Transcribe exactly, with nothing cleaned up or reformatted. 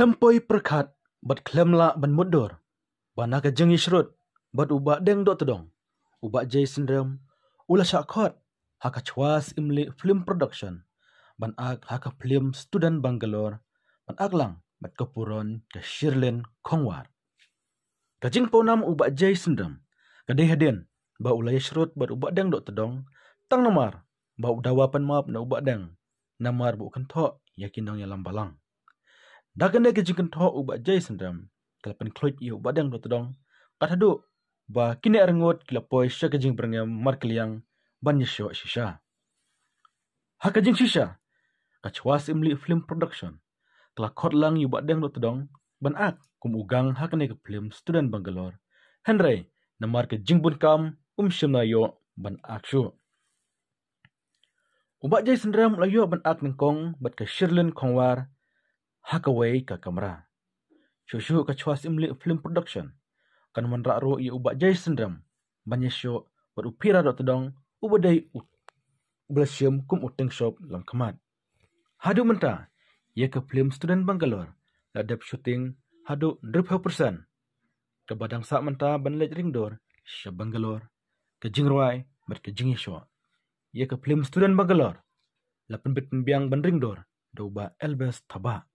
Tam poi pyrkhat bad khlem lah ban mutdur ba na ka jingïasyrut bad u Bah Deng Dohtdong, u Bah Jay Synrem u la shah khot ha ka Chwa Syiemlieh Film Production ban ak ha ka film Student Bangalore, ban ak lang bad ka burom ka Shirlin Khongwar. Ka jingpawnam u Bah Jay Synrem ka dei hadien ba u la ïasyrut bad u Bah Deng Dohtdong, tang namar ba u dawa pan map na u Bah Deng namar ba u kynthoh ïa ki nongïalam balang. Da kane ka jingkynthoh u Bah Jay Synrem ka la pynkhluit ïa u Bah Deng Dohtdong, kat haduh ba kine arngut ki la poi sha ka jingbyrngem markylliang ban ïashoh shisha. Ha ka jingshisha, ka Chwa Syiemlieh Film Production ka la khot lang ïa u Bah Deng Dohtdong ban ak kum u gang ha kane ka film Student Bangalore. Hynrei namar ka jingbun kam um shym la ïoh ban ak shuh. U Bah Jay Synrem u la ïoh ban ak nyngkong bad ka Shirlin Khongwar ha kawei ka kamra. Shuh shuh ka Chwa Syiemlieh Film Production kan wanrah ruh ïa u Bah Jay Synrem ban ïashoh bad u Phira Dohtdong uba dei u ba la shim kum u tyngshop lamkhmat. Haduh mynta ïa ka film Student Bangalore la dep shooting haduh hynriewphew percent, kaba dang sah mynta ban leit ring dur sha Bangalore. Ka jingrwai bad ka jingïashoh ïa ka film Student Bangalore la pynbit pynbiang ban ring dur da u Bah Elbes Thabah.